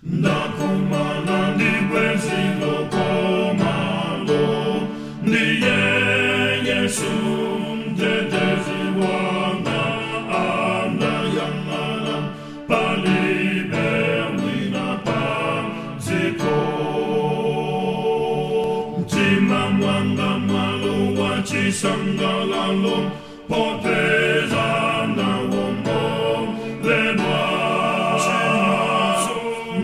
Ndakumana ndi bwenzi lokomalo, ndiye Yesu mtetezi wanga. Ndayang'ana, palibe wina padziko. Mtima mwanga mwalowa chisangalalo, popeza ndawomboledwa.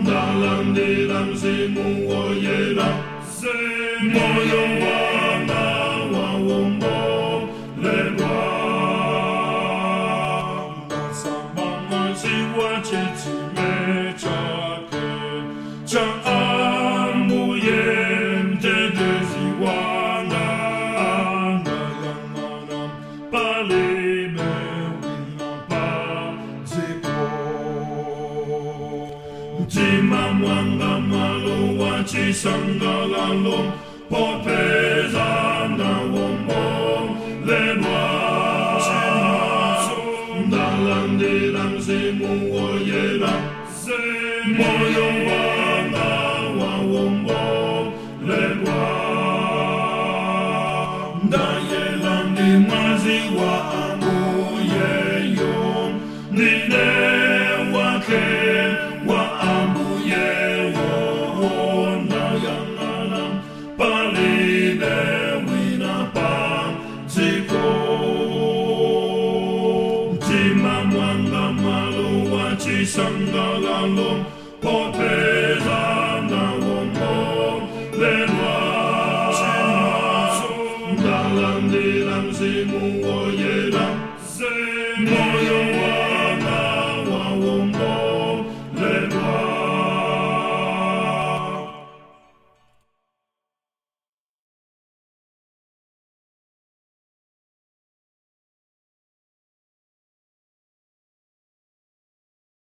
Ndalandira Mzimu Woyera, moyo wanga wawomboledwa. Ndasamba m'madzi wa chitsime chake cha Ambuye mtetezi wanga. Ndayang'ana, palibe wina padziko. Mtima mwanga mwalowa chisangalalo, popeza ndawomboledwa. Ndalandira Mzimu Woyera, moyo wanga wawomboledwa. Ndayela ndi mwazi wa Ambuyeyo, ndine wake wa Ambuyewo. Ndayang'ana, palibe wina padziko. Mtima mwanga mwalowa chisangalalo, popeza